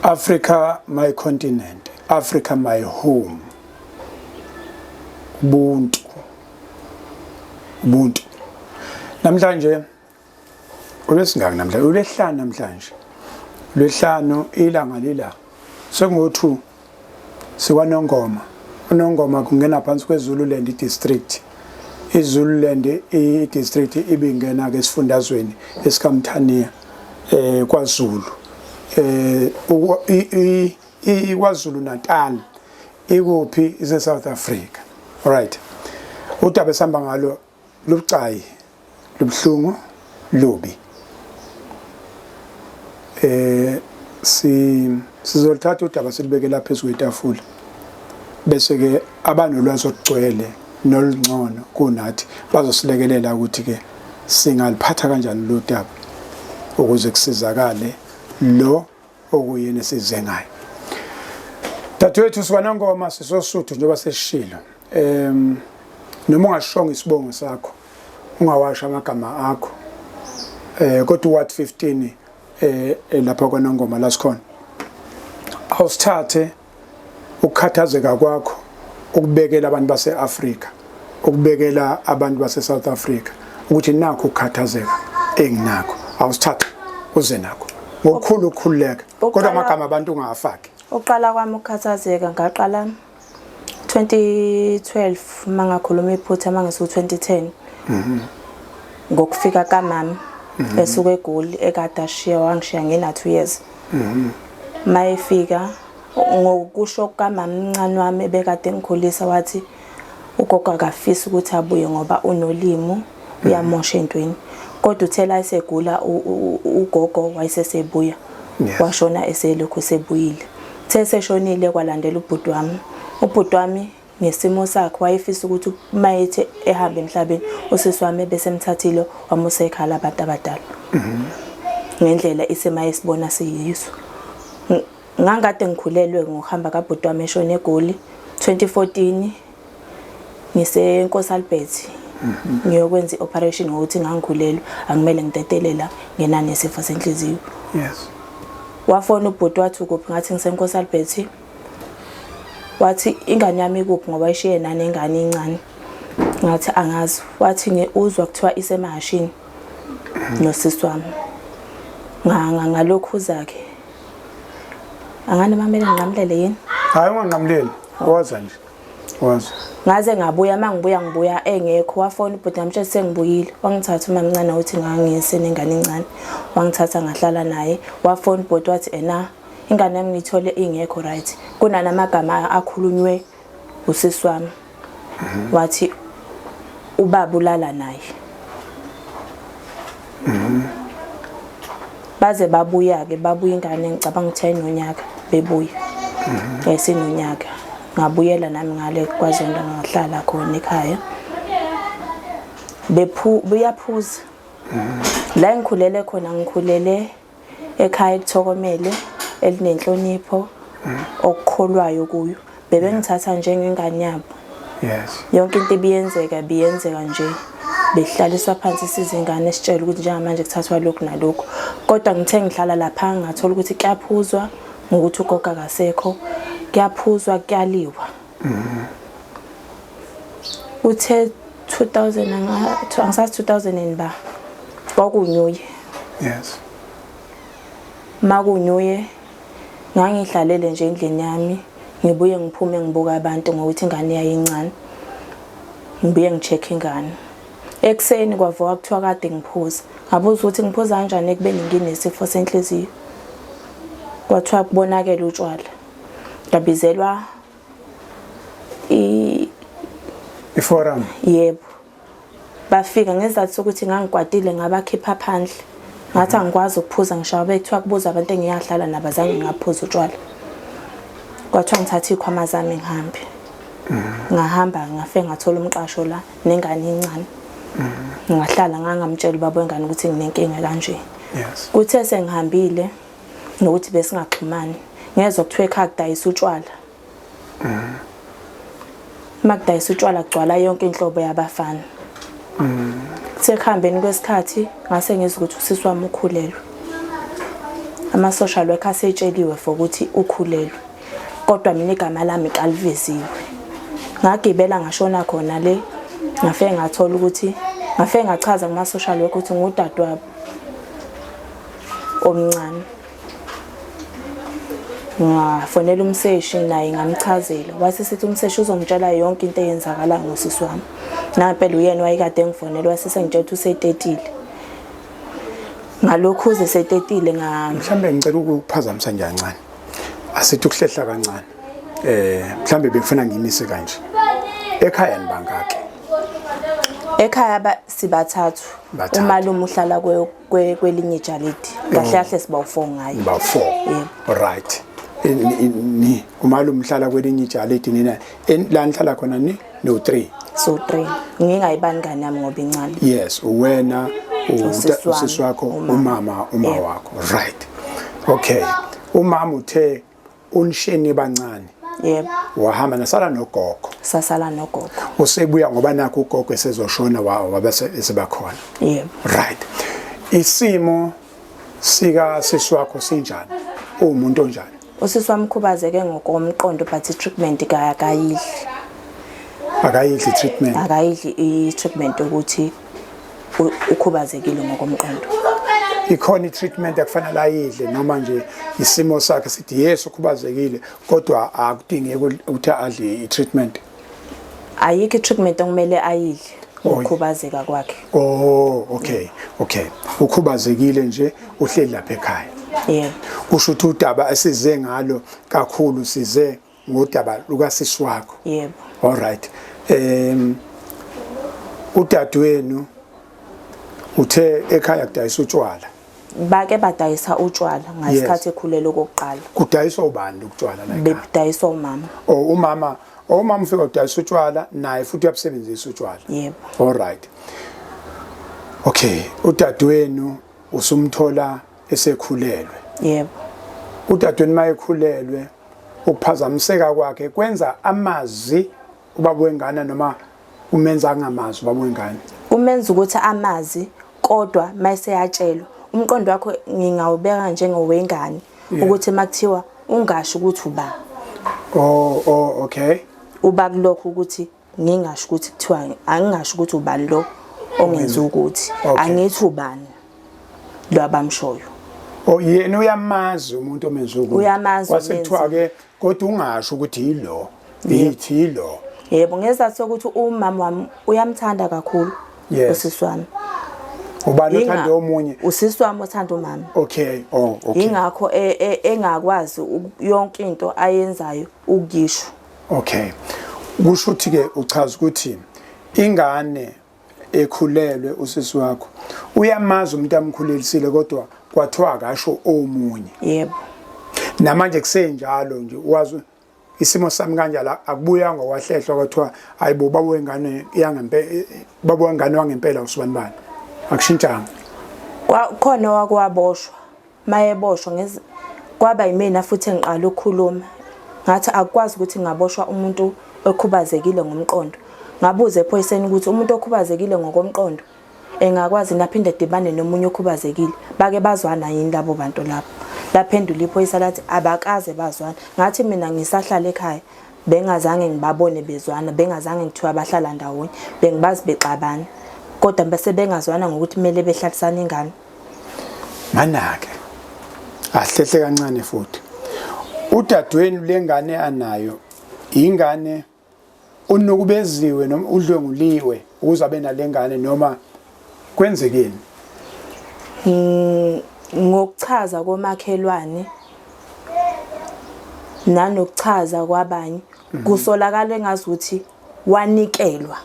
Africa my continent, Africa my home. Ubuntu. Ubuntu. Namhlanje ulwesingaki namhlanje? Ulwesihlanu namhlanje. Ulwesihlanu ilanga lila. Sekungo-2 sikwaNongoma. UNongoma kungena phansi kweZululand district. IZululand i-district ibingena ke esifundazweni esikaMthaniya kwaZulu. IKwaZulu Natal ikuphi? Ise South Africa. Alright. Udaba esihamba ngalo lubucayi, lubuhlungu, lubi. Si sizolithatha udaba silibeke lapha phezu kwetafula. Bese ke abanolwazi olugcwele nolungcono kunathi bazosilekelela ukuthi ke singaliphatha kanjani lo daba ukuze kusizakale lo okuyena esize ngayo. Dadewethu, sikwaNongoma, sisoSuthu njengoba sesishilo. Noma ungashongo isibongo sakho, ungawasho amagama akho, kodwa uward 15 lapha kwaNongoma la sikhona, awusithathe ukukhathazeka kwakho ukubekela abantu base-Afrika, ukubekela abantu base-South Africa ukuthi nakho ukukhathazeka enginakho. Awusithathe uze nakho ngokukhulu ukukhululeka, kodwa amagama abantu ungawafaki. Uqala kwami ukukhathazeka ngaqala 2012, mangakhuluma iphutha, mangisu 2010, ngokufika kamama esuka eGoli, ekade ashiya wangishiya ngina 2 years. Mayefika, ngokusho kukamama omncane wami ebekade ngikhulisa, wathi ugogo akafisi ukuthi abuye ngoba unolimo, uyamosha entweni. Kodwa uthela esegula ugogo wayesesebuya. Washona eselokhu sebuyile. The seshonile kwalandela ubhuti wami. Ubhuti wami ngesimo sakhe wayefisa ukuthi mayethi ehamba emhlabeni usisi wami bese emthathile wamusa ekhaya labantu abadala, ngendlela isimo ayesibona siyiso. Ngangikade ngikhulelwe ngokuhamba kabhuti wami eshona eGoli 2014, ngiseNkosi Albert ngiyokwenza i-operation ngokuthi ngangikhulelwe, akumele ngitetelela ngenani nesifo senhliziyo. Wafona ubhuti wathi, "Ukuphi?" Ngathi, "NgiseNkosi Albert." Wathi, "Ingane yami ikuphi?" Ngoba ishiye nane ingane incane. Ngathi, "Angazi." Wathi, "Uzwa kuthiwa isemahashini nosisi wami." Ngalokhu zakhe angani mamele nginqamulele yini? Hayi, unganqamuleli, woza nje, woza. Ngaze ngabuya. Uma ngibuya, ngibuya engekho. Wafona ubhuti, ngamtshela sengibuyile. Wangithatha umamncane ukuthi ngangisenengane encane, wangithatha ngahlala naye. Wafona ubhuti wathi, "Ena ingane yami ngiyithole ingekho right, kunanamagama akhulunywe usisi wami." Wathi ubaba ulala naye. Baze babuya-ke, babuya ingane ngicabanga ukuthi yayinonyaka bebuya, yayisenonyaka. Ngabuyela nami ngale kwaZondo, ngahlala khona ekhaya. Bephu buyaphuza la engikhulele khona. Ngikhulele ekhaya elithokomele, elinenhlonipho, okukholwayo kuyo. Bebengithatha njengengane yabo. Yonke into ibiyenzeka biyenzeka nje, behlaliswa phansi sizingane, sitshela ukuthi njengamanje kuthathwa lokhu nalokhu. Kodwa ngithe ngihlala lapha ngathola ukuthi kuyaphuzwa ngokuthi ugogo akasekho, kuyaphuzwa, kuyaliwa. Uthe 2000 angisazi 2000 and ba kwakunyuye. Makunyuye ngangihlalele nje endlini yami, ngibuye ngiphume ngibuka abantu ngokuthi ingane yayincane, ngibuye ngi-check ingane. Ekuseni kwavuka kuthiwa kade ngiphuza. Ngabuza ukuthi ngiphuza kanjani ekubeni nginesifo senhliziyo. Kwathiwa kubonakele utshwala. Ngabizelwa i I-forum. Yebo, bafika ngesizathu sokuthi ngangikwatile, ngabakhipha phandle, ngathi angikwazi ukuphuza ngishawa. Bekuthiwa kubuza abantu engiyahlala nabo, azange ngaphuza utshwala. Kwathiwa ngithathe iy'khwama zami ngihambe. Ngahamba, ngafike ngathola umqasho la nengane encane, ngahlala. Ngangamtshela ubaba wengane ukuthi nginenkinga kanje. Kuthe sengihambile nokuthi besingaxhumani, ngezwa kuthiwa ekhaya kudayisa utshwala. Uma kudayisa utshwala kugcwala yonke inhlobo yabafana. Kuthe ekuhambeni kwesikhathi ngase ngizwa ukuthi usisi wami ukhulelwe. Ama-social worker asetsheliwe for ukuthi ukhulelwe, kodwa mina igama lami kaliveziwe. Ngagibela ngashona khona le, ngafike ngathola ukuthi, ngafike ngachaza kuma-social worker ukuthi ngudadewabo omncane. Ngafonela umseshi naye ngamchazela, wase sithi umseshi uzongitshela yonke into eyenzakala ngosisi wami. Nangempela uyena wayekade engifonela, wase sengitshela ukuthi usetetile. Ngalokhu uze setetile nga Mhlambe ngicela ukuphazamisa nje kancane. Asithi ukuhlehla kancane. Mhlambe bengifuna ngimise kanje. Ekhaya nibangaki? Ekhaya sibathathu. Umalume uhlala kwelinye ijalidi. Kahle kahle siba u4 ngaye. Niba 4. Yebo. Right. Ni umalume uhlala kwelinye ijalidi, nina la nihlala khona ni no 3. So 3. Ngingayibani ngane yami ngoba incane. Yes, wena usisi wakho, umama, uma wakho. Right. Okay. Umama uthe unisheni bancane. Yebo. Wahamba nasala nogogo. Sasala nogogo. Usebuya ngoba nakho ugogo esezoshona wabe sebakhona. Yebo. Right. Isimo sika sisi wakho sinjani? Uwumuntu onjani? Usisi wami ukhubazeke ngokomqondo, but i-treatment akayidli. Akayidli i-treatment? Akayidli i-treatment ukuthi ukhubazekile ngokomqondo. Ikhona i-treatment akufanele ayidle noma nje isimo sakhe sithi yes ukhubazekile kodwa akudingeki ukuthi adle i-treatment? Ayikho i-treatment okumele ayidle ngokukhubazeka kwakhe. Oh, okay. Okay. Ukhubazekile nje uhleli lapha ekhaya. Yebo. Kusho ukuthi udaba esize ngalo kakhulu size ngodaba lukasisi wakho. Yebo. All right. Udadewenu uthe ekhaya kudayisa utshwala. Bake badayisa utshwala ngesikhathi ekhulelwe okokuqala. Kudayiswa ubani utshwala la ekhaya? Bekudayiswa umama. Oh, umama, umama ufika udayisa utshwala naye futhi uyabusebenzisa utshwala. Yebo. All right. Okay, udadewenu usumthola esekhulelwe. Yebo. Udadewenu mayekhulelwe ukuphazamiseka kwakhe kwenza amazi ubaba wengane noma umenza angamazi ubaba wengane? Umenza ukuthi amazi, kodwa mayeseyatshelwa umqondo wakho ngingawubeka njengowengane ukuthi makuthiwa ungasho ukuthi uba. Oh, okay. Uba kulokho ukuthi ngingasho ukuthi kuthiwa angingasho ukuthi ubani lo ongenza ukuthi angithi ubani lo abamshoyo. Oh, yena uyamazi umuntu omenza ukuthi. Uyamazi. Kwasekuthiwa ke kodwa ungasho ukuthi yilo. Yithi yilo. Yebo, ngezathu sokuthi umama wami uyamthanda kakhulu usisi wami. Ubani othanda omunye? Usisi wami othanda umama. Okay, oh, okay. Ingakho engakwazi yonke into ayenzayo ukuyisho. Okay. Kusho ukuthi ke uchaza ukuthi ingane ekhulelwe usisi wakho uyamazi umuntu amkhulelisile kodwa kwathiwa akasho omunye. Yebo. Namanje kusenjalo nje wazi isimo sami kanjalo akubuyanga kwahlehlwa kwathiwa hayibo baba wengane yangempela, baba wengane wangempela usibani bani, akushintshanga. Kwakhona wakwaboshwa, mayeboshwa kwaba yimina futhi engiqala ukukhuluma ngathi akukwazi ukuthi ngaboshwa umuntu okhubazekile ngomqondo. Ngabuza ephoyiseni ukuthi umuntu okhubazekile ngokomqondo engakwazi naphinde edibane nomunye okhubazekile, bake bazwana yini labo bantu labo? Laphendula iphoyisa lathi abakaze bazwana. Ngathi mina ngisahlala ekhaya bengazange ngibabone bezwana, bengazange ngithiwa bahlala ndawonye, bengibazi bexabana, kodwa bese bengazwana ngokuthi kumele behlalisane ingane. Manake ahlehle kancane futhi udadewenu lengane anayo ingane unukubeziwe noma udlwenguliwe ukuze abe nalengane noma kwenzekeni? Ngokuchaza komakhelwane nanokuchaza kwabanye kusolakala engazuthi wanikelwa.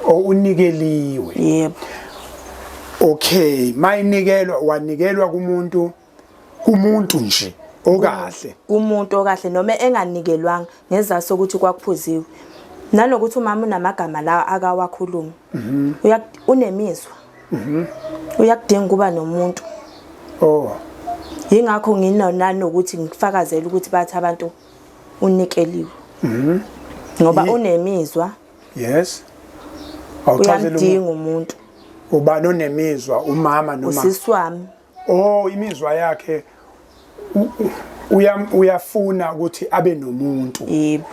O, unikeliwe. Yebo. Okay, mayinikelwa wanikelwa kumuntu nje okahle. Kumuntu okahle noma enganikelwanga ngezathu sokuthi kwakuphuziwe. Nanokuthi umama unamagama la akawakhuluma. Unemizwa. Uyakudinga ukuba nomuntu. Oh. Yingakho nginonanokuthi ngifakazele ukuthi bathi abantu unikeliwe. Ngoba unemizwa. Yes. Awuchazele Uyamdinga umuntu. Ubani onemizwa, umama noma usisi wami? Oh, imizwa yakhe uyafuna ukuthi abe nomuntu. Yebo.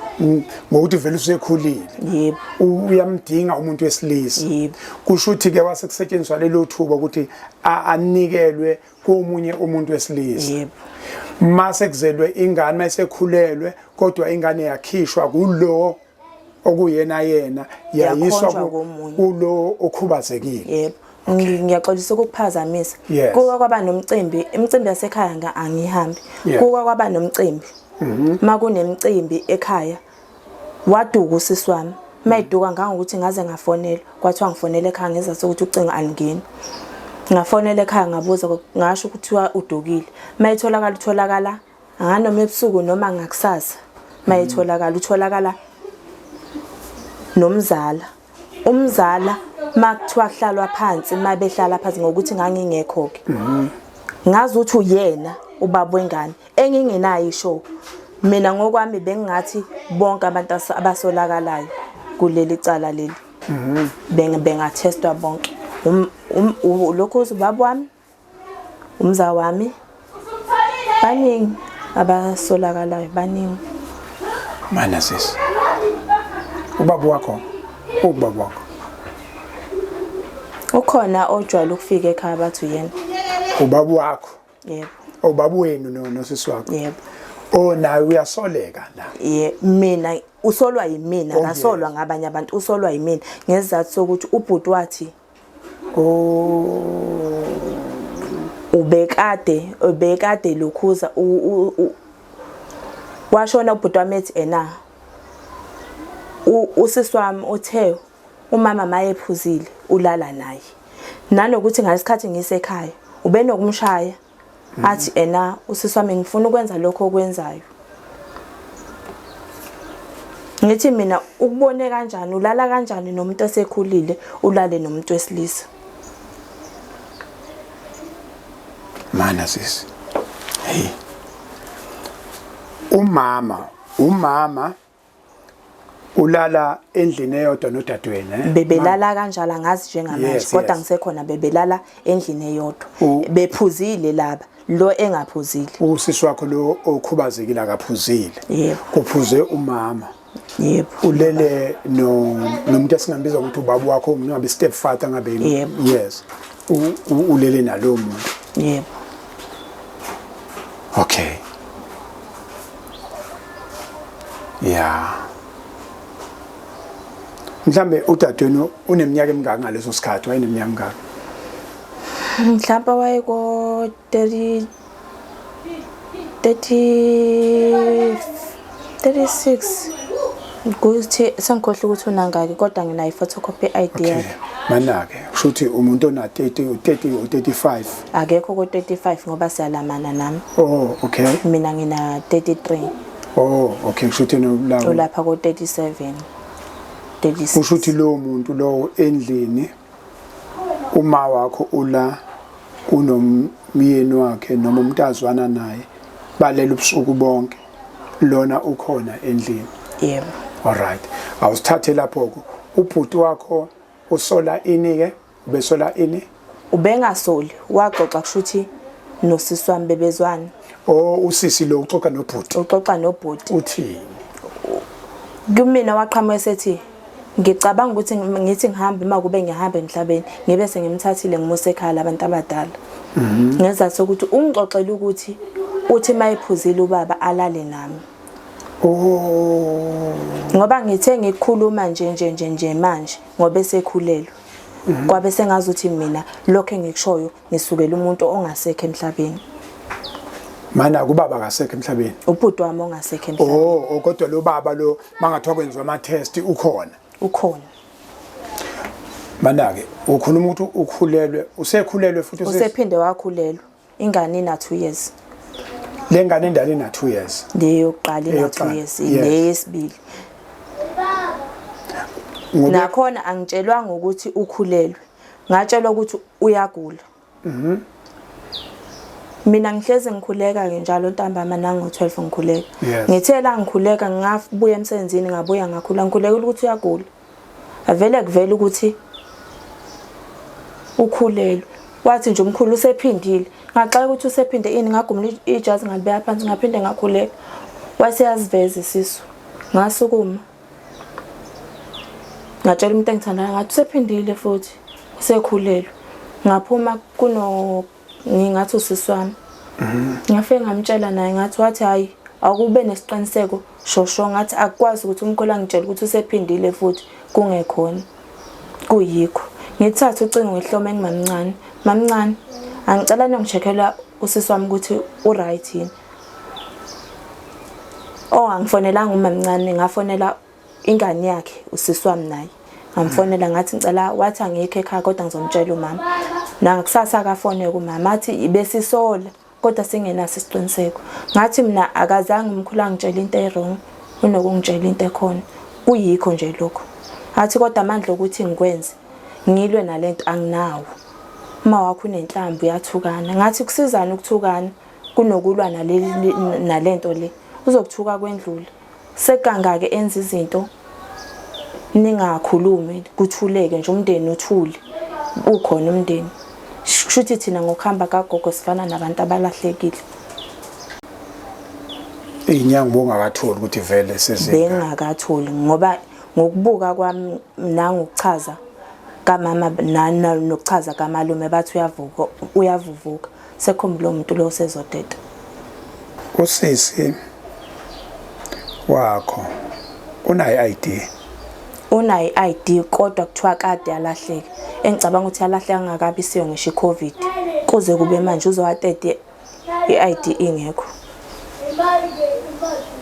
Ngokuthi vele usekhulile. Yebo. Uyamdinga umuntu wesilisa. Yebo. Kusho ukuthi ke wase kusetshenziswa lelo thuba ukuthi anikelwe komunye umuntu wesilisa. Yebo. Mase kuzelwe ingane mayisekhulelwe kodwa ingane yakhishwa kulo okuyena yena yayiswa kulo okhubazekile. Yebo. Ngiyaxolisa ukukuphazamisa. Kuke kwaba nomcimbi, imicimbi yasekhaya nga angihambi. Kuke kwaba nomcimbi. Makunemicimbi ekhaya waduka usisi wami. Mayiduka ngangokuthi ngaze ngafonela, kwathiwa ngifonele ekhaya ngezathu sokuthi ucingo alungeni. Ngafonela ekhaya ngabuza ngasho kuthiwa udukile. Mayitholakala utholakala nganoma ebusuku noma ngakusasa. Mayitholakala utholakala nomzala. Umzala makuthiwa kuhlalwa phansi mabehlala phansi ngokuthi ngangingekho ke. Ngazi ukuthi uyena ubaba wengane engingenayo ishow. Mina ngokwami bengingathi bonke abantu abasolakalayo kuleli cala leli. Bengathestwa bonke. Lokho ubaba wami, umza wami, baningi abasolakalayo, baningi. Mana sisi. Ubaba wakho, ubaba wakho. Ukhona ojwayele ukufika ekhaya bathi uyena. Ubaba wakho. Yebo. Ubaba wenu nosisi wakho. Yebo. Oh, naye uyasoleka la. Ye, mina usolwa yimina, akasolwa ngabanye abantu, usolwa yimina ngesizathu sokuthi ubhuti wathi oh ubekade lokhuza washona ubhuti wami ethi ena usisi wami uthe umama mayephuzile ulala naye, nanokuthi ngalesikhathi ngisekhaya ubenokumshaya athi ena usisi wami ngifuna ukwenza lokho okwenzayo. Ngithi mina ukubone kanjani, ulala kanjani nomuntu osekhulile, ulale nomuntu wesilisa? Mana sisi. Hey. Umama ulala endlini eyodwa nodadewenu, eh? Bebelala kanjalo, angazi njengamanje, kodwa ngisekhona bebelala endlini eyodwa. Bephuzile laba, lo engaphuzile. Usisi wakho lo okhubazekile akaphuzile. Yebo. Kuphuze umama. Yebo. Ulele nomuntu esingambiza ukuthi ubaba wakho, ngabe step father ngabe yini? Yebo. Yes. Ulele nalowo muntu. Yebo. Okay. Yeah. Mhlambe udadewenu uneminyaka emingaki ngaleso sikhathi? Wayeneminyaka emingaki? Mhlawumbe wayeko 30 36, ukuthi sengikhohlwa ukuthi unangaki, kodwa nginayo i-photocopy ID Okay. yakhe. Manake, kusho ukuthi umuntu ona 30, 30 or 35. Akekho ko 35 ngoba siyalamana nami. Oh, okay. Mina ngina 33. Oh, okay, kusho ukuthi la ulapha ko 37. 36. Kusho ukuthi lo muntu lo endlini uma wakho ula kunomyeni wakhe noma umuntu azwana naye, balela ubusuku bonke, lona ukhona endlini. Yebo. All right. Awusithathe lapho ke. Ubhuti wakho usola ini ke? Ubesola ini? Ubengasoli, waxoxa kushuthi nosisi wami bebezwana. Oh, usisi lo uxoxa nobhuti. Uxoxa nobhuti. Uthini? Kumina waqhamuka esethi ngicabanga ukuthi ngithi ngihambe, uma kube ngihamba emhlabeni ngibe sengimthathile ngimuse ekhaya labantu abadala. Ngezathu sokuthi ungixoxele ukuthi uthi mayephuzile ubaba alale nami. Oh. Ngoba ngithe ngikhuluma nje nje nje nje manje ngoba esekhulelwe. Kwabe sengazi ukuthi mina lokho engikushoyo ngisukela umuntu ongasekho emhlabeni. Mana kubaba akasekho emhlabeni. Ubhuti wami ongasekho emhlabeni. Oh, kodwa lo baba lo mangathiwa kwenziwa ama test ukhona. Ukhona. Mana ke ukhuluma ukuthi ukhulelwe, usekhulelwe futhi usephinde wakhulelwa. Ingane ina 2 years. Le ngane endala ina 2 years. Le yokuqala ina 2 Eyokuqala, years, yes. le yesibili. Nakhona angitshelwanga ukuthi ukhulelwe. Ngatshelwa ukuthi uyagula. Mina ngihlezi ngikhuleka ke njalo ntambama nango 12 ngikhuleka. Ngithe la ngikhuleka ngabuya emsebenzini ngabuya ngakhula ngikhuleka ukuthi uyagula. Avele kuvela ukuthi ukhulelwe. Wathi nje umkhulu usephindile. Ngaxaka ukuthi usephinde ini ngagumula ijazi ngalibeka phansi ngaphinde ngakhuleka. Waseyaziveza isisu. Ngasukuma. Ngatshela umuntu engithandana ngathi usephindile futhi usekhulelwe. Ngaphuma kuno ngingathi usisi wami. Ngafike ngamtshela naye ngathi wathi hayi akube nesiqiniseko shosho ngathi akukwazi ukuthi umkhulu angitshele ukuthi usephindile futhi kungekhona. Kuyikho. Ngithathe ucingo ngihlome ngimamncane. Mamncane, angicela niyongishekhela usisi wami ukuthi u-right yini. Oh, angifonelanga umamncane ngafonela ingane yakhe usisi wami naye. Ngamfonela ngathi ngicela wathi angikho ekhaya kodwa ngizomtshela umama. Nakusasa akafone kumama athi besisola kodwa singenaso isiqiniseko. Ngathi mina akazange umkhulu angitshela into e-wrong unokungitshela into ekhona. Kuyikho nje lokho. Athi kodwa amandla okuthi ngikwenze ngilwe nalento anginawo. Uma wakho unenhlamvu uyathukana. Ngathi kusizana ukuthukana kunokulwa naleli nalento le. Uzokuthuka kwendlule. Sekangake enza izinto ningakhulumi kuthuleke nje umndeni uthule. Ukhona umndeni. Kushuthi thina ngokuhamba kagogo sifana nabantu abalahlekile. Inyanga bongakatholi ukuthi vele sezinga. Bengakatholi ngoba ngokubuka kwami nangokuchaza kamama nokuchaza kamalume bathi uyavuka uyavuvuka sekhomba lo muntu lo usezodeda. Usisi wakho unayo i-ID? Unayo i-ID kodwa kuthiwa kade yalahleka. Engicabanga ukuthi yalahleka ngakabi siyo ngisho i-COVID. Kuze kube manje uzowa 30 i-ID ingekho.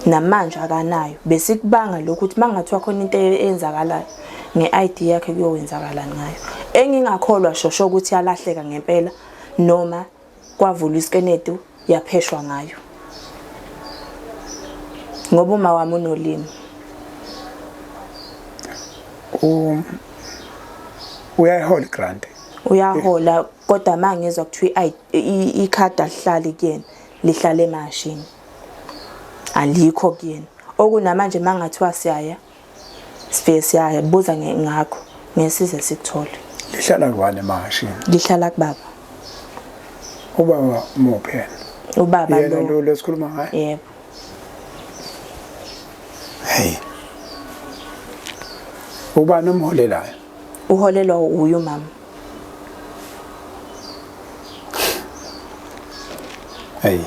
Namanje akanayo. Besikubanga lokhu ukuthi mangathiwa khona into eyenzakalayo nge-ID yakhe kuyowenzakalani ngayo. Engingakholwa shosho ukuthi yalahleka ngempela noma kwavulwa isikenetu yapheshwa ngayo. Ngoba uma wami unolimi. Uyayihola igrant? Uyahola kodwa mangizwa kuthiwa ikhadi alihlali kuyena lihlala emashini. Alikho kuyena. Okunamanje mangathiwa siyaya sifike siyabuza ngakho ngesize sikuthole. Lihlala kubani emashini? Lihlala kubaba. Ubaba muphi yena? Ubaba yena lo lesikhuluma ngaye? Yebo. Hey. Ubani omholelayo? Uholelwa uyu mama. Hey.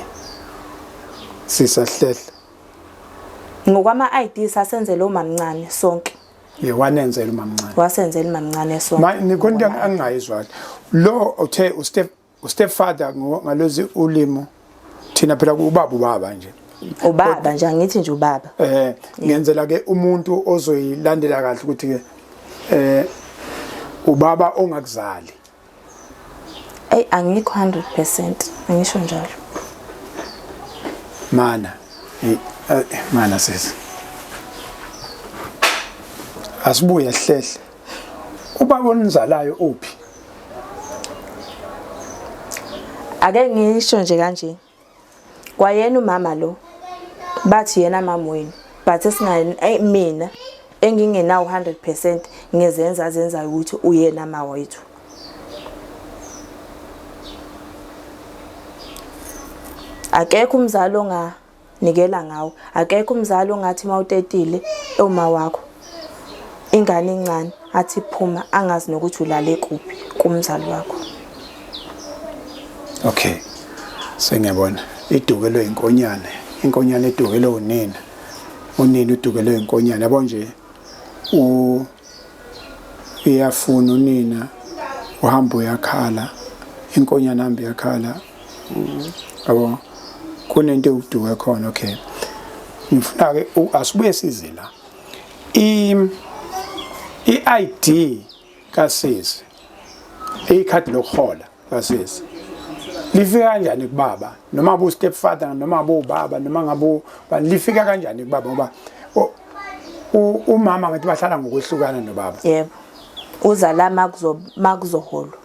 Sisahlehla. Ngokwama ID sasenzele umamncane sonke. Ye wanenzela umamncane. Wasenzela umamncane sonke. Ma nikhona into angingayizwa. Lo uthe ustep stepfather ngalozi ulimo thina phela ubaba ubaba nje. Ubaba nje angithi nje ubaba. Eh ngenzela ke umuntu ozoyilandela kahle ukuthi ke eh ubaba ongakuzali. Ey angikho 100% angisho njalo. Mana. Mana sisi. Asibuye hlehle. Ubaba onizalayo uphi? Ake ngisho nje kanje. Kwayena umama lo bathi yena mama wenu but esinga mina engingenawo 100% ngezenza azenzayo ukuthi uyena ma wethu. Akekho umzali onganikela ngawo, akekho umzali ongathi mawutetile uma wakho ingane encane athi phuma angazi nokuthi ulale kuphi kumzali wakho. Okay. Sengiyabona idukelwe inkonyane, inkonyane edukelwe unina. Unina udukelwe inkonyane yabo nje u iyafuna unina uhamba uyakhala inkonyane hamba iyakhala yabo kunento ewuduke khona okay ngifuna ke asibuye size la i i-ID kasisi ikhadi lokuhola kasisi lifika kanjani kubaba noma bu step father noma bu baba noma ngabu lifika kanjani kubaba ngoba umama ngathi bahlala ngokwehlukana nobaba. Yebo. Uzala makuzo makuzoholwa.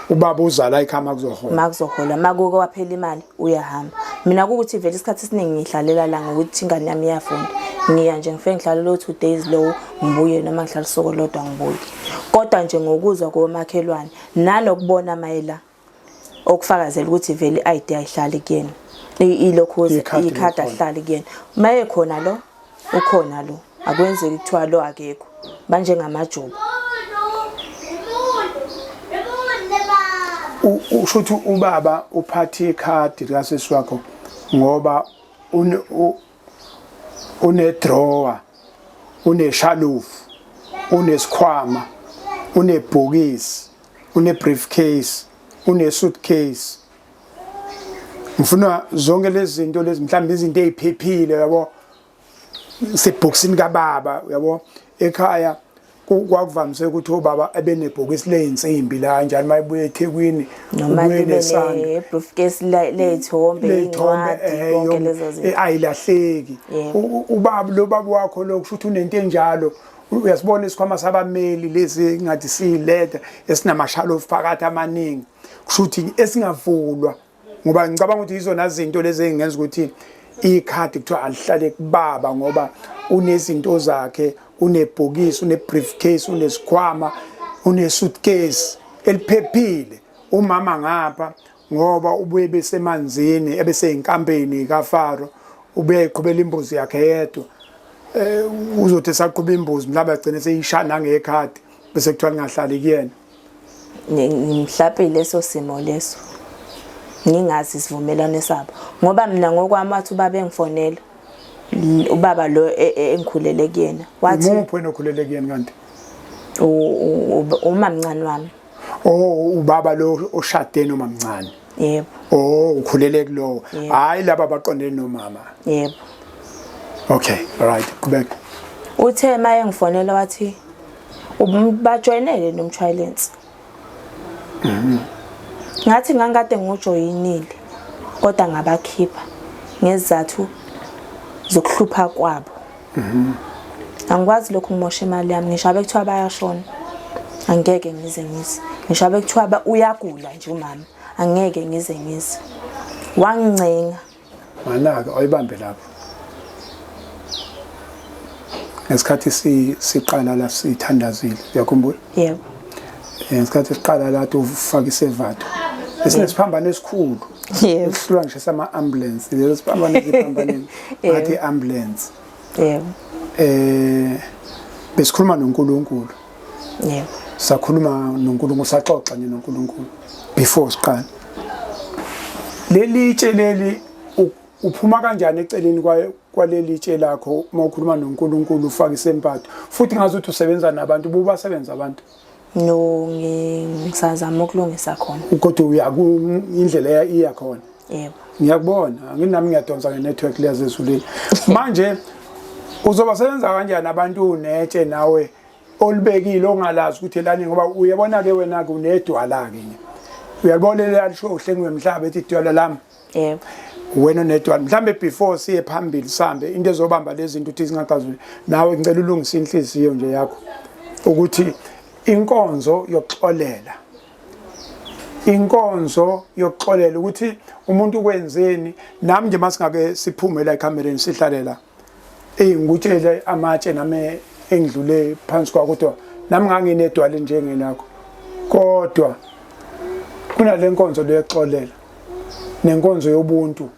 Ubaba uzala ikhaya makuzoholwa. Makuzoholwa makuke waphela imali uyahamba. Mina kukuthi vele isikhathi esiningi ngihlalela la ngokuthi ingane yami iyafunda. Ngiya nje ngifike ngihlale lo 2 days lowo ngibuye noma ngihlala usuku olodwa ngibuye. Kodwa nje ngokuzwa komakhelwane nanokubona mayela Okufakazela ukuthi vele i-ID ayihlali kuyena. Ilokhu ikhadi ahlali kuyena. Maye khona lo ukhona lo akwenzeki kuthiwa lo akekho banjengamajuba. Usho ukuthi ubaba uphathe ikhadi likasisi wakho ngoba une-drawer, uneshalufu, unesikhwama, unebhokisi, une-briefcase, une-suitcase. Ngifuna zonke lezi zinto lezi, mhlawumbe izinto eziphephile yabo, sebhokisini kababa yabo. Ekhaya kwakuvamise ukuthi ubaba ebenebhokisi ley'nsimbi la njalo uma ebuya eThekwini noma libe ne-briefcase ley'thombe, iy'ncwadi, konke lezo zinto. Ayilahleki. Ubaba lo baba wakho lo kusho ukuthi unento enjalo. Uyasibona isikhwama sabameli lesi ngathi siyiletha esinamashalofu phakathi amaningi, kusho ukuthi esingavulwa, ngoba ngicabanga ukuthi yizona zinto lezi engenza ukuthi ikhadi kuthiwa alihlale kubaba, ngoba unezinto zakhe, unebhokisi, une-briefcase, unesikhwama, une-suitcase eliphephile. Umama ngapha ngoba ubuye besemanzini ebeseyinkampeni kaFaro, ubuye eqhubela imbuzi yakhe yedwa. Uzothi esaqhuba imbuzi mhlawumbe agcine seyisha nangekhadi, bese kuthiwa lingahlali kuyena. Mhlawumbe leso simo leso ngingazi isivumelwano sabo, ngoba mina ngokwami wathi ubaba engifonela, ubaba lo engikhulele kuyena wathi. Umuphi wena okhulele kuyena kanti? Umamncane wami. Oh, ubaba lo oshade nomamncane. Yebo. Oh, ukhulele kulowo. Hayi laba abaqondene nomama. Yebo. Okay, all right, qhubeka. Uthe maye ngifonela wathi bajoyinele nomshwalense. Ngathi ngangikade ngiwujoyinile kodwa ngabakhipha ngezizathu zokuhlupha kwabo. Angikwazi lokhu ngimosha imali yami, ngisho abe kuthiwa bayashona angeke ngize ngize, ngisho abe kuthiwa uyagula nje umama angeke ngize ngize. Wangincenga. Manake awuyibambe lapho. Ngesikhathi siqala la sithandazile, uyakhumbula? Yebo. Ngesikhathi siqala la ufaka isevatho esinesiphambano esikhulu. Yebo. Esihlula ngisho sama ambulance, leso siphambano esiphambaneni ngathi ambulance. Yebo. Besikhuluma noNkulunkulu. Yebo. Sakhuluma noNkulunkulu, saxoxa nje noNkulunkulu before siqala. Leli tshe leli uphuma kanjani eceleni kwaleli tshe lakho uma ukhuluma noNkulunkulu ufaka isempatho, futhi ngazi ukuthi usebenza nabantu, bubasebenza abantu? No, ngisazama ukulungisa khona. Kodwa uya indlela iya khona. Yebo. Ngiyakubona, nginami ngiyadonsa nge-network leyazezulwini. Manje uzobasebenza kanjani abantu unetshe nawe olibekile ongalazi ukuthi elani, ngoba uyabona ke wena ke unedwala ke nje. Uyalibona leli lisho uHlengiwe Mhlaba ethi idwala lami. Yebo. Wena unedwala. Mhlambe before siye phambili sambe into ezobamba lezi zinto uthi singaxazululi. Nawe ngicela ulungise inhliziyo nje yakho ukuthi inkonzo yokuxolela. Inkonzo yokuxolela ukuthi umuntu ukwenzeni. Nami nje masingake siphume la ekamereni sihlale la, ngikutshele amatshe nami engidlule phansi kwakho, kodwa nami nganginedwala njengelakho, kodwa kunale nkonzo leyokuxolela nenkonzo yobuntu.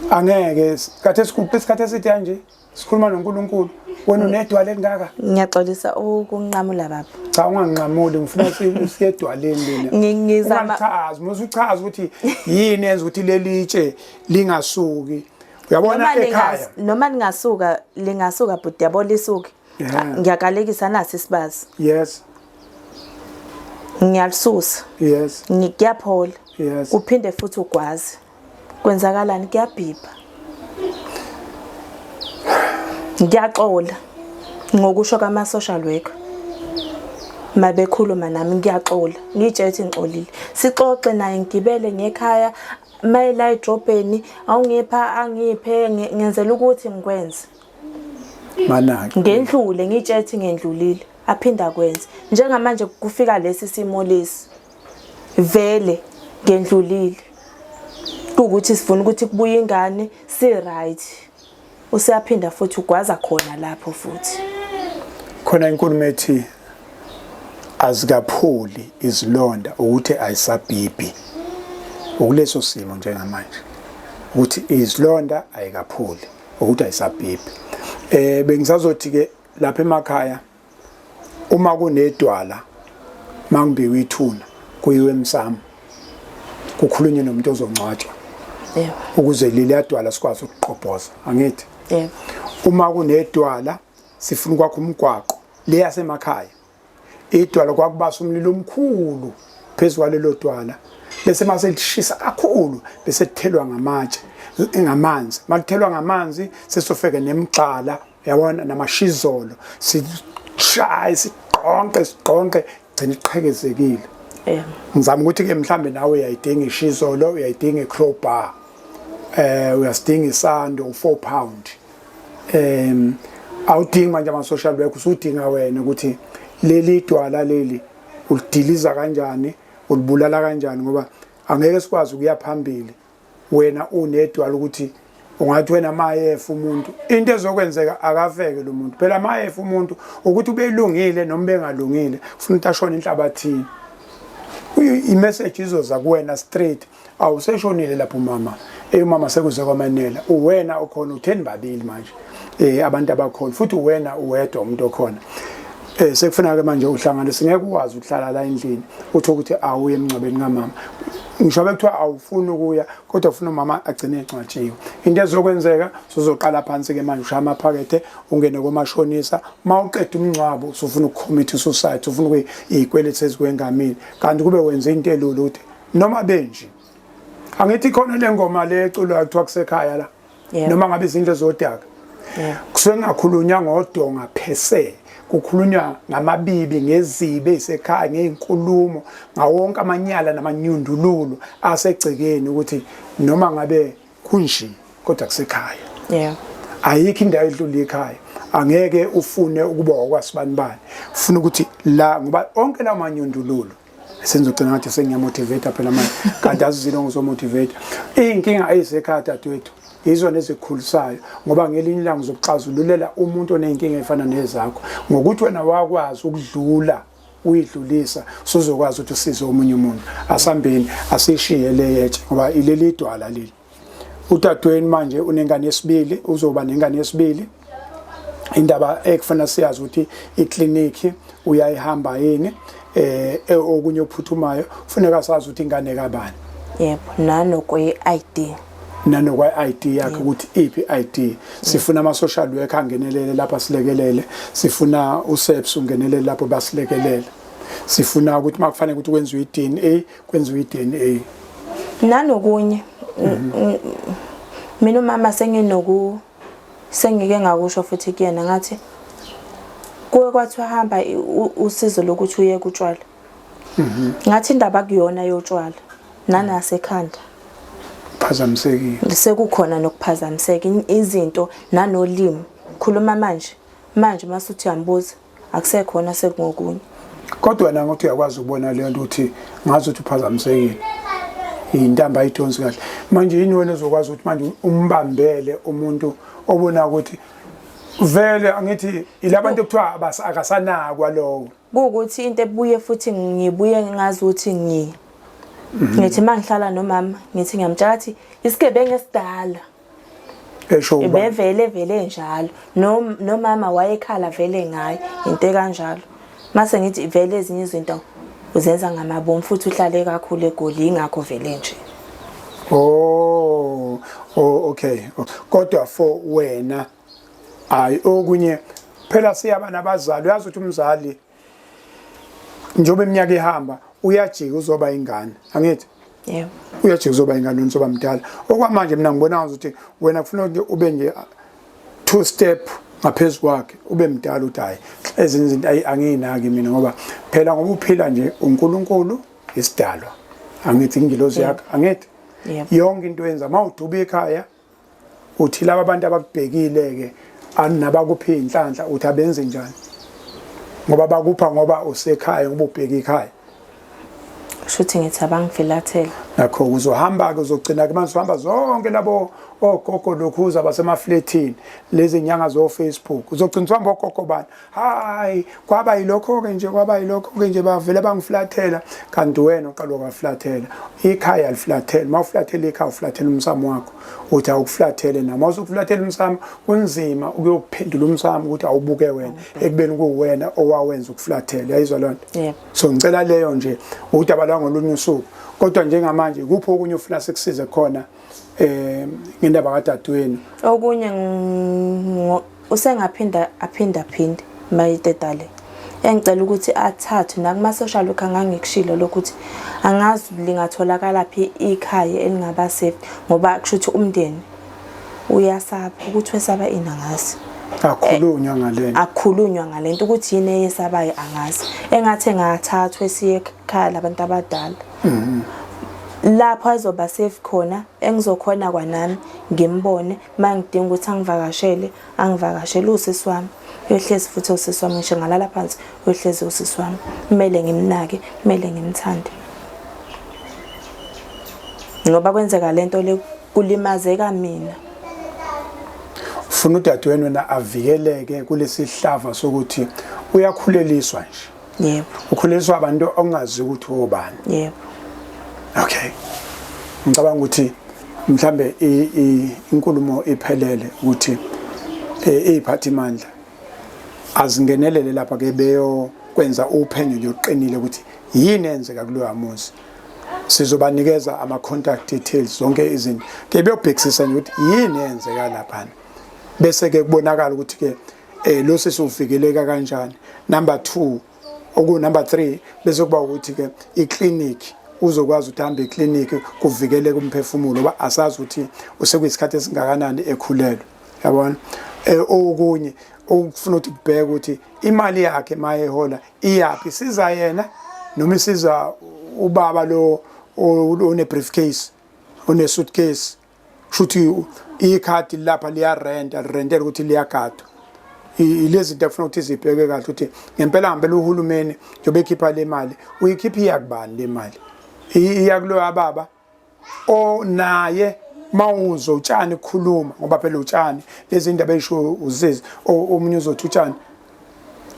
Angeke khathesi isikhathi eside kanje sikhuluma noNkulunkulu, wena unedwala elingaka. Ngiyaxolisa ukunqamula baba. Cha, unganqamuli, ngifuna siye edwaleni lena. Ngizama ungachazi, musu uchaza ukuthi yini enza ukuthi leli tshe lingasuki. Uyabona ekhaya noma lingasuka, lingasuka bhuti, yabo lisuke. Ngiyakalekisa nasi isibazi. Yes. Ngiyalisusa. Yes. Ngiyaphola. Yes. Uphinde futhi ugwaze. Kwenzakalani? Kuyabhibha. Ngiyaxola ngokusho kama social worker. Mabekhuluma nami ngiyaxola, ngitshela ukuthi ngixolile. Sixoxe naye, ngigibele ngekhaya, mayela edrobheni, awungipha angiphe, ngenzela ukuthi ngikwenze. Manake. Ngendlule ngitshela ukuthi ngendlulile, aphinda akwenze. Njengamanje kufika lesi simo lesi. Vele ngendlulile. Kuwukuthi sifuna ukuthi kubuye ingane si right. Useyaphinda futhi ugwaza khona lapho futhi. Khona inkulumo ethi Azikapholi izilonda ukuthi ayisabhibhi. Ukuleso simo njengamanje ukuthi izilonda ayikapholi ukuthi ayisabhibhi. Bengisazothi ke lapha emakhaya uma kunedwala mangimbiwa ithuna kuyiwe emsamo kukhulunywe nomuntu ozongcwatshwa. Yebo. Ukuze leli dwala sikwazi ukuqobhoza, angithi? Yebo. Uma kunedwala sifuna ukwakha umgwaqo le yasemakhaya, idwala kwakubasa umlilo omkhulu phezu kwalelo dwala, bese mase lishisa kakhulu bese lithelwa ngamatshe ngamanzi, makuthelwa ngamanzi sesofeke nemigxala, yabona, namashizolo, sishaye siqonqe siqonqe gcina iqhekezekile. Yebo. Ngizama ukuthi ke mhlambe nawe uyayidinga ishizolo, uyayidinga i-crowbar, uyasidinga isando u4 pound. Awudingi manje ama social work, usudinga wena ukuthi leli dwala leli ulidiliza kanjani, ulibulala kanjani, ngoba angeke sikwazi ukuya phambili wena unedwala ukuthi ungathi wena mayefa umuntu into ezokwenzeka akafeke lo muntu. Phela mayefa umuntu ukuthi ubelungile noma bengalungile, ufuna ukuthi ashone enhlabathini, i-message izoza kuwena straight, awuseshonile lapho umama, umama sekuze kwamanela, uwena okhona, utheni babili manje abantu abakhona, futhi uwena uwedwa umuntu okhona. Sekufuna ke manje uhlangane, singeke ukwazi ukuhlala la endlini utho ukuthi awuye emngcwabeni kamama, ngisho bekuthiwa awufuni ukuya kodwa ufuna umama agcine encwatshiwe. Into ezokwenzeka uzoqala phansi ke manje ushaya amaphakethe ungene komashonisa, mawuqeda umngcwabo usufuna ukucommit suicide, ufuna ukuyikweleti ezikwengamile, kanti kube wenza into elula ukuthi noma benje. Angithi khona le ngoma le eculwa kuthiwa kusekhaya la, noma ngabe izindlu zodaka, kusuke kungakhulunywa ngodonga phese, kukhulunywa ngamabibi, ngezibe ezisekhaya, ngey'nkulumo, ngawonke amanyala namanyundululu asegcekeni, ukuthi noma ngabe kunje kodwa kusekhaya. Ayikho indawo edlula ikhaya, angeke ufune ukuba okwasibanibani, ufuna ukuthi la, ngoba onke lawo manyundululu senzogcina ngathi sengiyamotivate phela manje, kanti azizilo ngizomotivate. Iy'nkinga eyisekhaya dadewethu yizona ezikukhulisayo, ngoba ngelinye ilanga uzokuxazululela umuntu oney'nkinga ey'fana nezakho, ngokuthi wena wakwazi ukudlula uyidlulisa, usuzokwazi ukuthi usize omunye umuntu. Asambeni asishiye le yetshe, ngoba ileli dwala leli. Udadweni manje unengane yesibili, uzoba nengane yesibili. Indaba ekufana siyazi ukuthi ikliniki uyayihamba yini, okunye okuphuthumayo kufuneka sazi ukuthi ingane kabani. Yebo, nanokwe ID. Nanokwa ID yakhe ukuthi iphi ID. Sifuna ama social worker angenelele lapha silekelele, sifuna uSAPS ungenelele lapho basilekelele. Sifuna ukuthi makufanele ukuthi kwenziwe iDNA, kwenziwe iDNA. Nanokunye mina umama senginoku sengike ngakusho futhi kuyena, ngathi kuwe kwathiwa hamba usizo lokuthi uye kutshwala. Ngathi indaba kuyona yotshwala nanasekhanda phazamisekile, sekukhona nokuphazamiseka izinto nanolimi. Khuluma manje manje masuthi uyambuza akusekhona, sekungokunye. Kodwa wena ngokuthi uyakwazi ukubona leyo nto ukuthi ngazi ukuthi uphazamisekile, intambo ayidonsi kahle. Manje yini wena ozokwazi ukuthi manje umbambele umuntu obona ukuthi vele, angithi ilabantu ekuthiwa akasanakwa lowo? Kuwukuthi into ebuye futhi ngibuye ngazi ukuthi ngithi mangihlala nomama ngithi ngiyamtshela ukuthi isigebengu esidala esho uba bevele vele njalo, nomama wayekhala vele ngayo into ekanjalo. Mase ngithi vele ezinye izinto uzenza ngamabomu futhi uhlale kakhulu eGoli, ingakho vele nje. Oh, oh okay. Kodwa for wena hayi, okunye phela siyaba nabazali, uyazi ukuthi umzali njengoba iminyaka ihamba uyajika uzoba ingane, angithi? Yebo. Uyajika uzoba ingane, uzoba mdala. Okwamanje mina ngibona ukuthi wena kufuna ukuthi ube nje two step ngaphezu kwakhe, ube mdala, uthi hayi ezinye izinto ayi angiyinaki mina, ngoba phela ngoba uphila nje uNkulunkulu isidalwa, angithi ingilozi yakhe, angithi? Yebo. Yonke into yenza mawuduba ekhaya uthi laba abantu abakubhekile ke anabakuphi inhlanhla, uthi abenze njani, ngoba bakupha ngoba usekhaya, ngoba ubheka ikhaya. Shuthi ngithi abangifilathela. Nakho uzohamba-ke uzogcina-ke manje uhamba zonke labo ogogo lokhuza basemaflethini lezi nyanga zo-Facebook uzogcina uhamba ogogo bani hayi kwaba yilokho-ke nje kwaba yilokho-ke nje bavele bangiflathela kanti wena uqala ukaflathela ikhaya aliflathele uma uflathela ikhaya uflathela umsamo wakho uthi awukuflathele nami awusukuflathela umsamo kunzima ukuyophendula umsamo ukuthi awubuke wena ekubeni kuwena owawenza ukuflathela yayizwa loo nto Yebo. So ngicela leyo nje udaba lwangolunye usuku. Kodwa njengamanje kuphi okunye ufuna sikusize khona eh ngendaba kadadewenu? Okunye usengaphinda aphinda phinde mayiteta le. Engicela ukuthi athathwe nakuma social worker ngangikushilo lokho ukuthi angazi lingatholakala phi ikhaya elingaba safe ngoba kusho ukuthi umndeni uyasaba ukuthi wesaba ini angazi. Akhulunywa ngalento. Akukhulunywa ngalento ukuthi yini eyesabayo angazi. Engathi engathathwa esiye ekhaya labantu abadala. Mhm. Lapho azoba safe khona engizokhona kwanami ngimbone mangidinga ukuthi angivakashele angivakashele usisi wami. Uyohlezi futhi usisi wami ngisho ngalala phansi uyohlezi usisi wami. Kumele ngimnake, kumele ngimthande. Ngoba kwenzeka lento le kulimazeka mina. Ufuna udadewenu wena avikeleke kulesihlava sokuthi uyakhuleliswa nje. Yebo. Ukhuleliswa abantu ongazi ukuthi obani. Yebo. Okay. Ngicabanga ukuthi mhlambe inkulumo iphelele ukuthi eh, iziphathimandla azingenelele lapha ke beyokwenza uphenyo nje oluqinile ukuthi yini eyenzeka kuloya muzi. Sizobanikeza ama contact details zonke izinto ke beyobhekisisa nje ukuthi yini eyenzeka lapha bese ke kubonakala ukuthi ke eh lo sisi uvikeleka kanjani. Number 2 oku number 3 bese kuba ukuthi ke iclinic uzokwazi ukuthi ahambe eclinic kuvikeleke umphefumulo ngoba asazi ukuthi usekuyisikhathi esingakanani ekhulelwe, yabona. Eh okunye okufuna ukuthi kubheke ukuthi imali yakhe mayehola iyaphi, siza yena noma isiza ubaba lo one briefcase one suitcase. Shuthi ikhadi lapha liyarenta, lirentela ukuthi liyagadwa. Ilezi zinto ekufuna ukuthi zibheke kahle ukuthi ngempela ngempela uhulumeni njengoba ekhipha le mali uyikhipha iya kubani le mali, iya kuloya baba o naye mawuzo utshani kukhuluma ngoba phela utshani lezi ndaba esho uzizi omunye uzothi utshani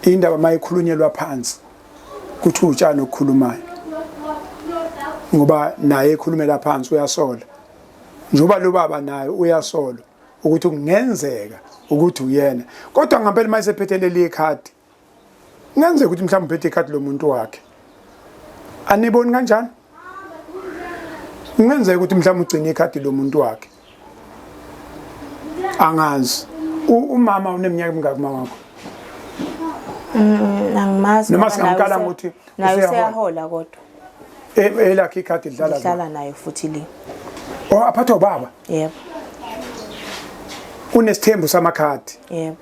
indaba mayikhulunyelwa phansi kuthi utshani okukhulumayo ngoba naye ekhulumela phansi uyasola njengoba lo baba naye uyasola ukuthi kungenzeka ukuthi uyena kodwa ngempela uma esephethe leli ikhadi kungenzeka ukuthi mhlawumbe uphethe ikhadi lomuntu wakhe aniboni kanjani kungenzeka ukuthi mhlawumbe ugcine ikhadi lomuntu wakhe angazi. Umama uneminyaka emingaki uma wakho? Angimazi. Noma ngoba naye singamkala ngokuthi naye useyahola. useyahola kodwa. Elakhe ikhadi lidlala Lihlala naye futhi le. Oh, aphathwa ubaba. Yebo. Unesithembu samakhadi. Yebo.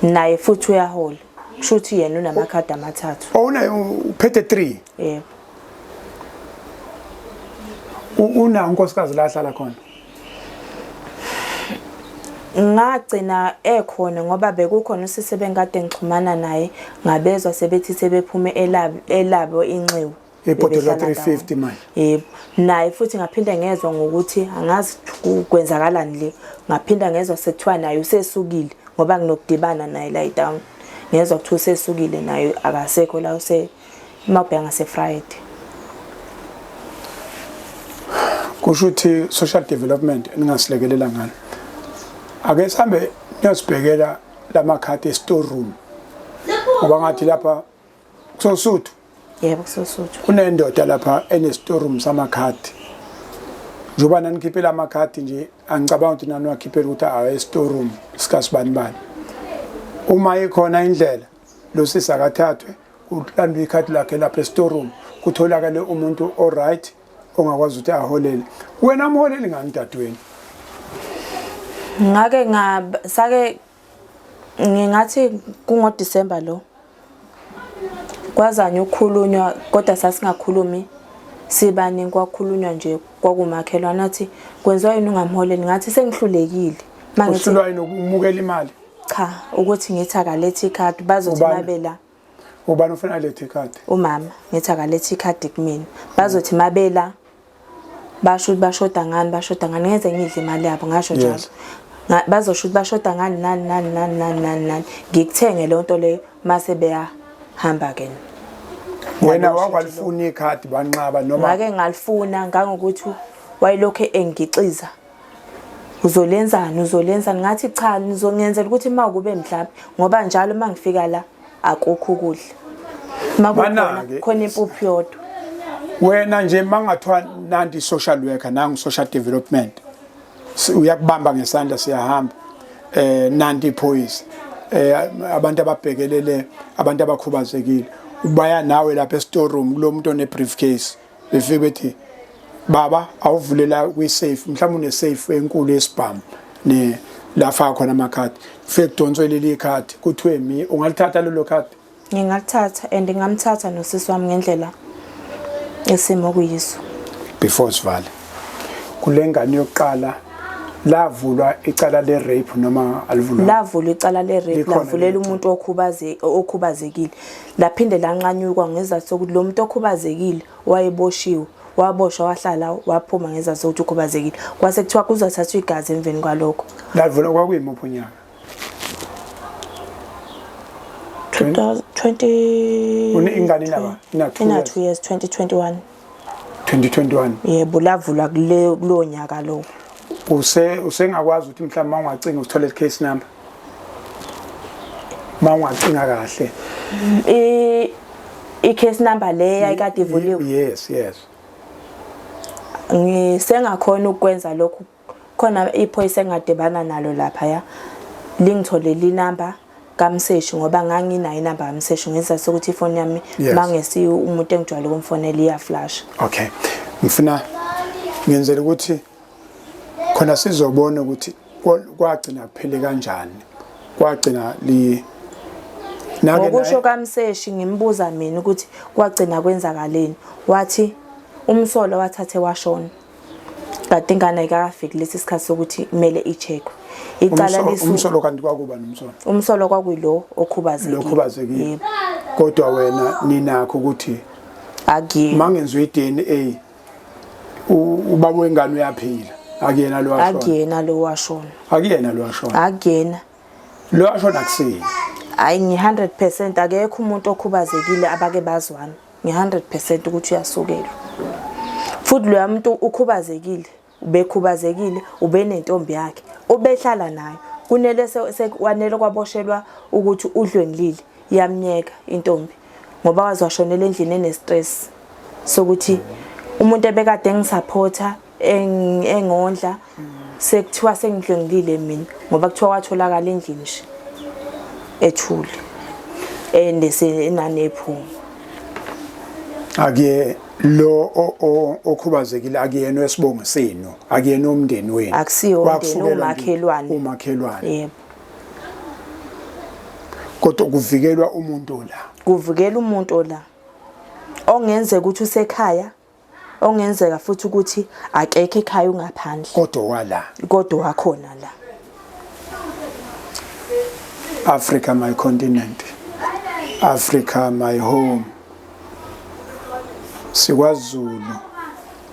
Naye futhi uyahola. Kusho ukuthi yena unamakhadi amathathu. Oh, unaye uphethe 3. Yebo. Una unkosikazi la ahlala khona. Ngagcina ekhona ngoba bekukhona usisi ebengikade ngixhumana naye ngabezwa sebethi sebephume elabo inxiwa. Ibhodwe la 350 manje. Yebo. Naye futhi ngaphinda ngezwa ngokuthi angazi kwenzakalani le. Ngaphinda ngezwa sekuthiwa naye usesukile ngoba nginokudibana naye la etown. Ngezwa kuthiwa usesukile naye akasekho la use mawubheka ngase Friday. Kusho ukuthi social development ningasilekelela ngalo. Ake sihambe niyosibhekela lamakhadi e-store room. Ngoba ngathi lapha kusosuthu. Yebo kusosuthu. Kunendoda lapha ene-store room samakhadi. Njengoba nanikhiphela amakhadi nje angicabanga ukuthi naniwakhiphela ukuthi awe e-store room sikasibanibani. Uma ikhona indlela lo sisi akathathwe kulandwe ikhadi lakhe lapha e-store room kutholakale umuntu o-right ongakwazi ukuthi aholele. Wena amholeli ngani dadweni? Ngake nga sake ngingathi kungo December lo. Kwazanywa ukukhulunywa kodwa sasingakhulumi sibaningi, kwakhulunywa nje kwakumakhelwane athi kwenziwa yini ungamholeli, ngathi sengihlulekile. Mangithi uhlulwa yini ukumukela imali? Cha, ukuthi ngithi akalethe ikhadi bazothi Ubani? mabe la. Ubani ufuna alethe ikhadi? Umama, ngithi akalethe ikhadi kumina. Bazothi mabela basho ukuthi bashoda ngani, bashoda ngani, ngeze ngidle imali yabo, ngasho njalo. Bazosho ukuthi bashoda ngani nani nani nani nani nani nani. Ngikuthenge leyo nto leyo mase beyahamba ke. Wena wakwalifuna ikhadi banqaba noma? Ngake ngalifuna ngangokuthi wayelokhu engixiza. Uzolenzani, uzolenzani? Ngathi cha, nizongenzela ukuthi uma kube mhlawumbe ngoba njalo uma ngifika la akukho ukudla. Uma kukhona khona impuphu yodwa. Wena nje mangathiwa nanti social worker nangu social development uyakubamba ngesandla siyahamba nanti iphoyisa abantu ababhekelele abantu abakhubazekile ubaya nawe lapha e-storeroom kulo muntu one briefcase befike bethi baba awuvulela kwi-safe mhlawumbe une-safe enkulu yesibhamu ne la faka khona amakhadi kufike kudonswe leli khadi kuthiwe mi ungalithatha lelo khadi? Ngingalithatha and ngingamthatha nosisi wami ngendlela esimo kuyiso. Before sivale kule ngane yokuqala lavulwa icala le rape noma alivulwa? Lavulwa icala le rape, lavulela umuntu okhubazekile, laphinde lanqanyukwa ngezathu sokuthi lo muntu okhubazekile wayeboshiwe, waboshwa wahlala waphuma ngezathu sokuthi ukhubazekile, kwase kuthiwa kuzothathwa igazi emveni kwalokho. Lavulwa kwakuyimuphi unyaka? 20 Une ingane inaba ina 2 ina 2 years, 2021. 2021. Yebo, lavulwa kule kulowo nyaka lowo. Use usengakwazi ukuthi mhlawumbe ungacinga uthole case number uma ungacinga kahle. I case number le yayikade ivuliwe. Yes, yes. Ngisengakhona ukwenza lokhu, khona iphoyisa engadibana nalo lapha ya lingitholele inamba kamseshi ngoba nganginayo inamba kamseshi ngezathu sokuthi ifoni yami mangesi umuntu engijwayele ukumfonela iyaflash. Okay, ngifuna ngenzela ukuthi khona sizobona ukuthi kwagcina kuphele kanjani, kwagcina li ngokusho kamseshi ngimbuza mina ukuthi kwagcina kwenzakaleni, wathi umsolo wathathe washona kanti ingane ayikafiki lesi sikhathi sokuthi kumele i-checkwe icala lisu. Umsolo kanti kwakuba nomsolo? Umsolo kwakuyilo okhubazekile. Lokhubazekile. Yebo. Kodwa wena ninakho ukuthi akuyena mangenziwa i-DNA ubaba wengane uyaphila, akuyena lo washona. Akuyena lo washona. Akuyena lo washona. Akuyena. Lo washona akusiye. Hayi, ngi-100% akekho umuntu okhubazekile abake bazwana. Ngi-100% ukuthi uyasukelwa. Futhi loya muntu ukhubazekile, ubekhubazekile, ubenentombi yakhe, ubehlala nayo. Kunele sekwanele kwaboshelwa ukuthi udlwengilile, yamnyeka intombi ngoba waze washonela endlini ene-stress sokuthi umuntu ebekade engisupporta engondla sekuthiwa sengidlwengilile mina ngoba kuthiwa watholakala endlini nje ethule and senanephunga. Akuye lo okhubazekile, akuyena wesibongo senu, akuyena umndeni wenu? Akusiwo umndeni, umakhelwane. Umakhelwane. Yebo. Kodwa kuvikelwa umuntu la. Kuvikela umuntu la ongenzeka ukuthi usekhaya, ongenzeka futhi ukuthi akekho ekhaya, ungaphandle. Kodwa wala. Kodwa wakhona la. Africa my continent, Africa my home. SikwaZulu,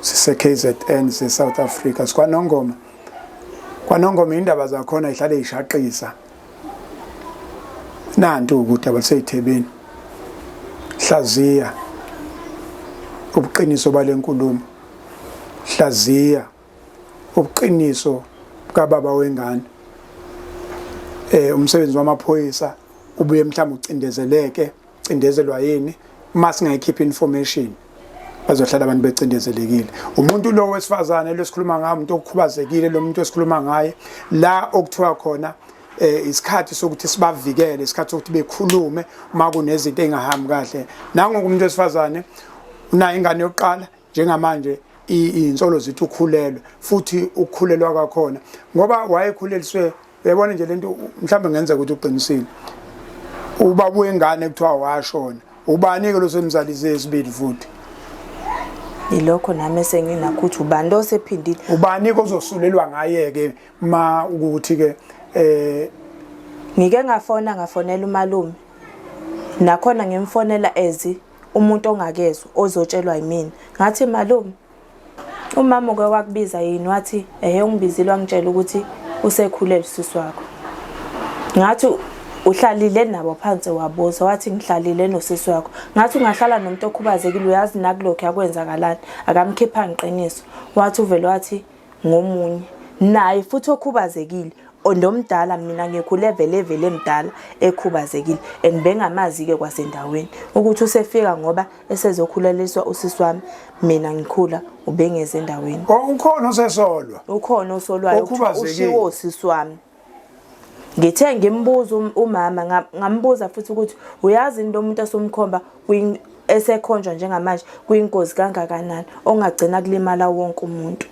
sise KZN, se South Africa, sikwaNongoma. KwaNongoma indaba zakhona ihlale ishaqisa. Nantu ukuthi abaseyithebeni. Hlaziya ubuqiniso balenkulumo. Hlaziya ubuqiniso kababa wengane. Umsebenzi wamaphoyisa ubuye mhlawumbe ucindezeleke, cindezelwa yini? Uma singayikhipha information bazohlala abantu becindezelekile. Umuntu lo wesifazane lesikhuluma ngaye, umuntu okhubazekile lo muntu esikhuluma ngaye la okuthiwa khona isikhathi sokuthi sibavikele, isikhathi sokuthi bekhulume uma kunezinto engahambi kahle. Nangoku umuntu wesifazane unayo ingane yokuqala njengamanje iy'nsolo zithi ukhulelwe, futhi ukukhulelwa kwakhona ngoba wayekhuleliswe. Uyabona nje lento mhlawumbe ngenzeka ukuthi uqinisile. Ubaba wengane kuthiwa washona, ubani-ke lo semzalise esibili futhi? Ilokho nami esenginakho ukuthi ubani lo osephindile. Ubani-ke ozosulelwa ngaye-ke ma ukuthi-ke Ngike ngafona ngafonela umalume. Nakhona ngimfonela as umuntu ongakezwa ozotshelwa yimina. Ngathi malume umama uke wakubiza yini wathi ehe ungibizile wangitshela ukuthi usekhulelwe usisi wakho. Ngathi uhlalile nabo phansi wabuza wathi ngihlalile nosisi wakho. Ngathi ungahlala nomuntu okhubazekile uyazi nakulokhu yakwenzakalani akamkhiphanga iqiniso. Wathi uvele wathi ngomunye naye futhi okhubazekile ondomdala mina ngikhule vele vele mdala ekhubazekile and bengamazi ke kwasendaweni ukuthi usefika ngoba esezokhuleliswa usisi wami mina ngikhula ubengeze endaweni. Oh ukhona osesolwa. Ukhona osolwayo ushiwo usisi wami. Ngithe ngimbuza umama ngambuza futhi ukuthi uyazi into umuntu esumkhomba esekhonjwa njengamanje kuyingozi kangakanani ongagcina kulimala wonke umuntu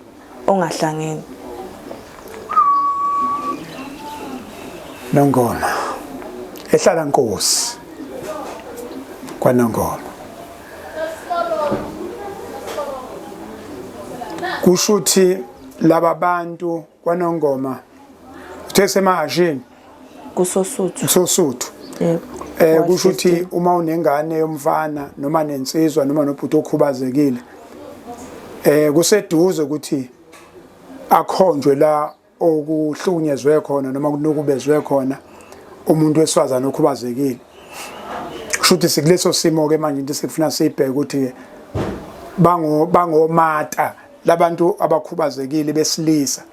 ongahlangene. Nongoma ehlala nkosi kwaNongoma kusho ukuthi laba bantu kwaNongoma uthe semahashini kusosuthu kusosuthu yebo eh kusho ukuthi uma unengane yomfana noma nensizwa noma nobhuti okhubazekile eh kuseduze ukuthi akhonjwe la okuhlukunyezwe khona noma kunukubezwe khona umuntu wesifazane okhubazekile. Kusho ukuthi sikuleso simo ke manje into sekufuna siyibheke ukuthi bango bangomata labantu abakhubazekile besilisa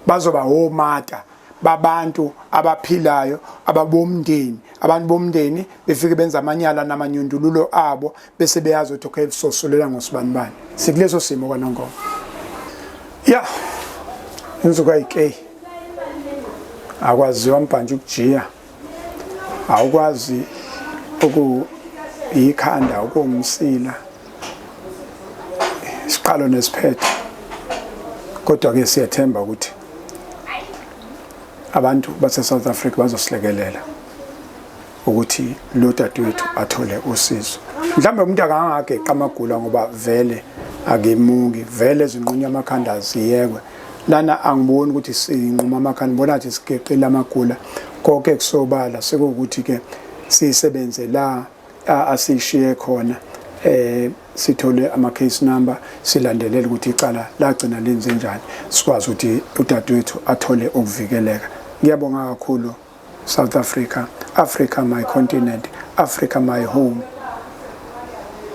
bazoba omata babantu abaphilayo ababomndeni abantu bomndeni befike benza amanyala namanyundululo abo bese beyazi ukuthi okay sosulela ngosibanibani sikuleso simo kwaNongoma ya insuku ayikeyi akwaziwa mbhantshi ukujiya awukwazi ukuyikhanda ukuwumsila isiqalo nesiphetho kodwa ke siyathemba ukuthi abantu base South Africa bazosilekelela ukuthi lo dadewethu athole usizo mhlawumbe umuntu akangageqa amagula ngoba vele akemuki vele zinqunywa amakhanda ziyekwe lana angiboni ukuthi sinquma amakhanda ngibona ukuthi sigeqile amagula konke kusobala sekuwukuthi ke sisebenze la asishiye khona eh sithole ama case number silandelele ukuthi icala lagcina lenze njani sikwazi ukuthi udadewethu athole ukuvikeleka ngiyabonga kakhulu South Africa Africa my continent Africa my home.